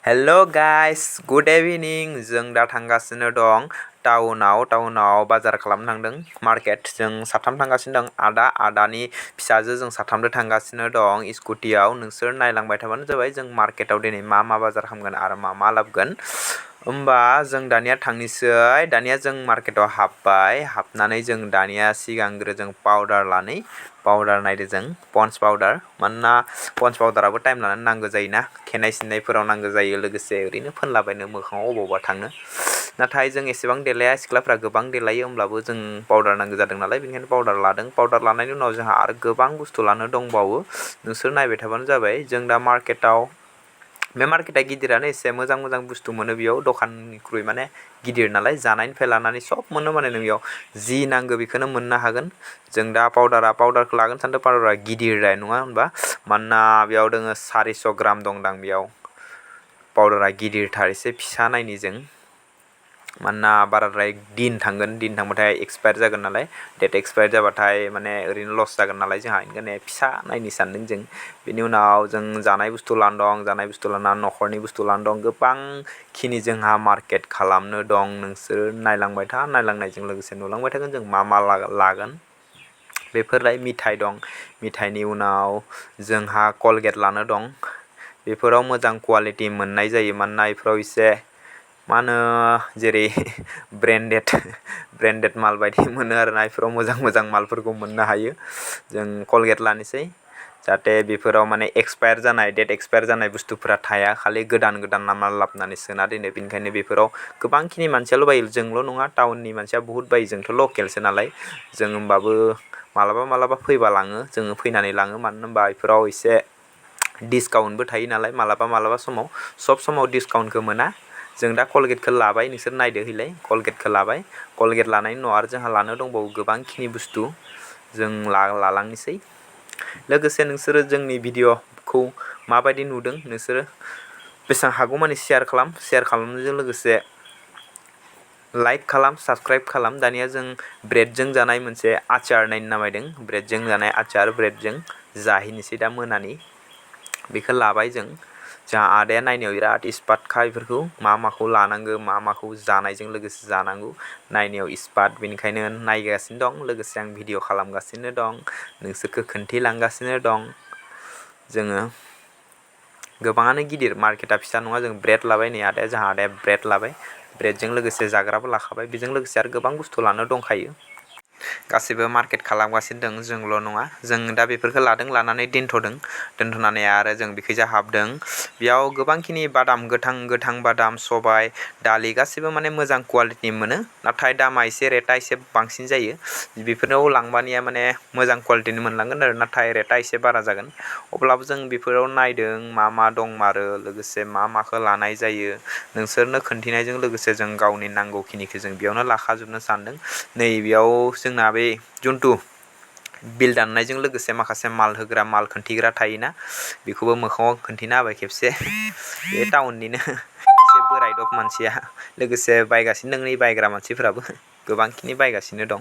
Hello guys good इभिनिं जों दा थांगासिनो दं टाउनाव बाजार खालामनो थांदों मार्केट जों साथाम थांगासिनो दं आदानि फिसाजो जों साथामजों थांगासिनो दं स्कुटियाव नोंसोर नायलांबाय थाबानो जाबाय जों मार्केटाव दिनै मा बाजार खालामगोन आरो मा लाबोगोन होमबा जों दानिया थांनोसै दानिया जों मार्केटाव हाबनानै जों दानिया सिगांग्रो जों पाउडार नायदो जों पन्स पाउडार मानोना पन्स पाउडाराबो टाइम लानानै नांगौ जायोना खेनाय सिननायफोराव नांगौ जायो लोगोसे ओरैनो फोनलाबायनो मोखाङाव अबावबा थांनो नाथाय जों एसेबां देलाया सिख्लाफ्रा गोबां देलायो होमब्लाबो जों पाउडार नांगौ जादों नालाय बेनिखायनो पाउडार लादों पाउडार लानायनि उनाव जोंहा आरो गोबां बुस्थु लानो दंबावो नोंसोर नायबाय थाबानो जाबाय जों दा बे मार्केटा गिदिरानो एसे मोजां बुस्थु मोनो बेयाव दखाननिख्रुइ माने गिदिर नालाय जानायनिफ्राय लानानै सब मोनो माने नों बेयाव जि नांगौ बेखौनो मोननो हागोन जों दा पाउडारखौ लागोन सानदों पाउडारा गिदिर नङा होनबा मानोना बेयाव दोङो 400 ग्राम दंदां बेयाव पाउडारा गिदिरथार एसे फिसा नायनि जों मानोना बाराद्राय दिन थांबाथाय एक्सपायार जागोन नालाय डेट एक्सपायार जाबाथाय माने ओरैनो लस जागोन नालाय जोंहा ओंखायनो फिसा नायनो सानदों जों बेनि उनाव जों जानाय बुस्थु लाना न'खरनि बुस्थु लाना दं गोबांखिनि जोंहा मार्केट खालामनो दं नोंसोर नायलांबाय था नायलांनायजों लोगोसे नुलांबाय थागोन जों मा लागोन बेफोरलाय मिथाइ दं मिथाइनि उनाव जोंहा कलगेट लानो दं बेफोराव मोजां क्वालिटि मोननाय जायो मानोना बेफोराव एसे मा होनो जेरै ब्रेन्डेड माल बायदि मोनो आरोना बेफोराव मोजां मालफोरखौ मोननो हायो जों कलगेट लानोसै जाहाथे बेफोराव माने डेट एक्सपायार जानाय बुस्थुफोरा थाया खालि गोदान माल लाबोनानै सोना दोनो बेनिखायनो बेफोराव गोबांखिनि मानसियाल' बायो जोंल' नङा टाउननि मानसिया बहुत बायो जोंथ' लकेलसो नालाय जों होमबाबो मालाबा फैबा लाङो जोङो फैनानै लाङो मानो होनबा बेफोराव एसे डिसकाउन्टबो थायो नालाय मालाबा समाव सब समाव डिसकाउन्टखौ मोना जों दा कलगेटखौ लाबाय नोंसोर नायदो हयलाय कलगेटखौ लाबाय कलगेट लानायनि उनाव आरो जोंहा लानो दंबावो गोबांखिनि बुस्थु जों लालांनोसै लोगोसे नोंसोरो जोंनि भिडिअखौ माबायदि नुदों नोंसोरो बेसेबां हागौमानि शेयार खालामनायजों लोगोसे लाइक खालाम साबस्क्राइब खालाम दानिया जों ब्रेडजों जानाय मोनसे आचार नायनो नामायदों ब्रेडजों जानाय आचार ब्रेडजों जाहैनोसै दा मोनानि बेखौ लाबाय जोंहा आदाया नायनायाव बिराद एक्सपार्टखा बेफोरखौ माखौ लानांगौ माखौ जानायजों लोगोसे जानांगौ नायनायाव एक्सपार्ट बेनिखायनो नायगासिनो दं लोगोसे आं भिडिअ खालामगासिनो दं नोंसोरखौ खोन्थिलांगासिनो दं जोङो गोबाङानो गिदिर मार्केटा फिसा नङा जों ब्रेड लाबाय नै जोंहा आदाया ब्रेड लाबाय ब्रेडजों लोगोसे जाग्राबो लाखाबाय बेजों लोगोसे आरो गोबां बुस्थु लानो दंखायो गासैबो मार्केट खालामगासिनो दं जोंल' नङा जों दा बेफोरखौ लानानै दोनथ'नानै आरो जों बेखैजा हाबदों बेयाव गोबांखिनि बादाम गोथां बादाम सबाय दालि गासैबो माने मोजां क्वालिटिनि मोनो नाथाय दामा रेटआ एसे बांसिन जायो बेफोराव लांबानिया माने मोजां क्वालिटिनि मोनलांगोन आरो नाथाय रेटआ एसे बारा जागोन अब्लाबो जों बेफोराव नायदों मा दंमारो लोगोसे माखौ लानाय जायो नोंसोरनो खोन्थिनायजों लोगोसे जों गावनि नांगौखिनिखौ जों बेयावनो लाखाजोबनो सानदों नैबेयाव जोंना बे जुन्थु बिल दाननायजों लोगोसे माखासे माल होग्रा माल खोन्थिग्रा थायोना बेखौबो मोखाङाव खोन्थिना होबाय खेबसे बे टाउननिनो एसे बोरायदब मानसिया लोगोसे बायगासिनो दं बायग्रा मानसिफोराबो गोबांखिनि बायगासिनो दं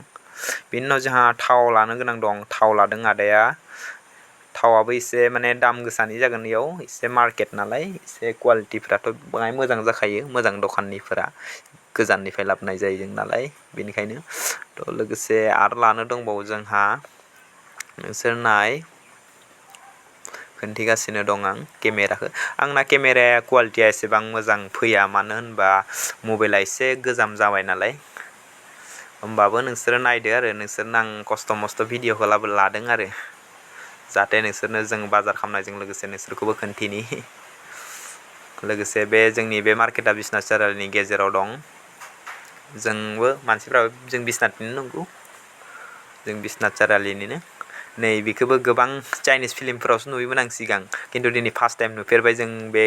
बेनि उनाव जोंहा थाव लानो गोनां दं थाव लादों आदाया थावाबो एसे माने दाम गोसानि जागोन इयाव एसे मार्केट नालाय एसे क्वालिटिफ्राथ' बाङाय मोजां जाखायो मोजां दखाननिफोरा गोजाननिफ्राय लाबोनाय जायो नालाय बेनिखायनो लोगोसे आरो लानो दंबावो जोंहा नोंसोर नाय खोन्थिगासिनो दं आं केमेराखौ आंना केमेराया क्वालिटिया एसेबां मोजां फैया मानो होनबा मबाइला एसे गोजाम जाबाय नालाय होमबाबो नोंसोरो नायदो आरो नोंसोरनो आं खस्थ' मस्थ' भिडिअखौ लादों आरो जाहाथे नोंसोरनो जों बाजार खालामनायजों लोगोसे नोंसोरखौबो खोन्थिनि लोगोसे बे जोंनि बे मार्केटा बिसनाथ चारियालिनि गेजेराव दं जोंबो मानसिफ्राबो जों बिसनाथनिनो नंगौ जों बिसनाथ चारियालिनिनो नै बेखौबो गोबां चाइनिस फिल्मफोरावसो नुयोमोन आं सिगां खिन्थु दिनै फार्स्ट टाइम नुफेरबाय जों बे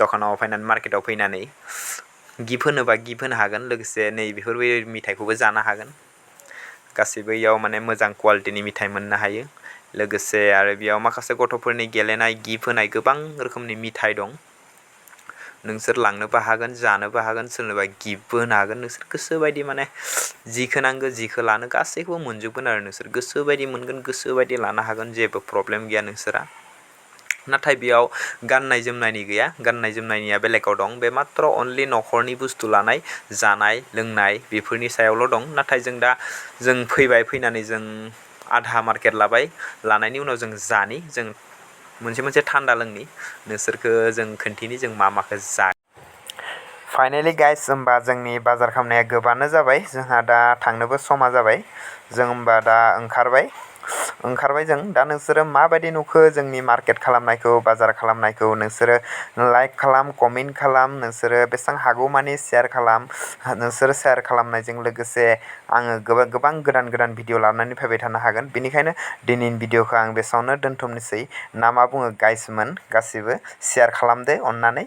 दखानाव फैनानै मार्केटाव फैनानै गिफ्ट होनोबा गिफ्ट होनो हागोन लोगोसे नै बेफोरबायदि मिथाइखौबो जानो हागोन गासैबो इयाव माने मोजां क्वालिटिनि मिथाइ मोननो हायो लोगोसे आरो बेयाव माखासे गथ'फोरनि गेलेनाय गिफ्ट होनाय गोबां रोखोमनि मिथाइ दं नोंसोर लांनोबो हागोन जानोबो हागोन सोरनोबा गिफ्टबो होनो हागोन नोंसोर गोसोबायदि माने जिखौ नांगौ जिखौ लानो गासैखौबो मोनजोबगोन आरो नोंसोर गोसोबायदि मोनगोन गोसोबायदि लानो हागोन जेबो प्रब्लेम गैया नोंसोरा नाथाय बेयाव गाननाय जोमनायनि गैया, गाननाय जोमनायनिया बेलेगाव दं। बे मात्र अनलि न'खरनि बुस्थु लानाय, जानाय लोंनाय बेफोरनि सायावल' दं। नाथाय जों फैबाय, फैनानै जों आधा मार्केट लाबाय, लानायनि उनाव जों जों मोनसे थान्दा लोंनि, नोंसोरखो जों खोन्थिनि जों मा माखो जायो। फाइनेलि गाइस, होमबा जोंनि बाजार खालामनाया गोबानो जाबाय, जोंहा दा थांनोबो समा जाबाय। जों होमबा दा ओंखारबाय जों। दा नोंसोरो माबायदि नुखो जोंनि मार्केट खालामनायखौ, बाजार खालामनायखौ? नोंसोरो लाइक खालाम, कमेन्ट खालाम, नोंसोरो बेसेबां हागौमानि शेयार खालाम। नोंसोरो शेयार खालामनायजों लोगोसे आङो गोबां गोदान भिडिअ लानानै फैबाय थानो हागोन। बेनिखायनो दिनैनि भिडिअखौ आं बेसावनो दोनथुमनोसै। ना मा बुङो गाइसमोन गासिबो? शेयार खालामदो अननानै।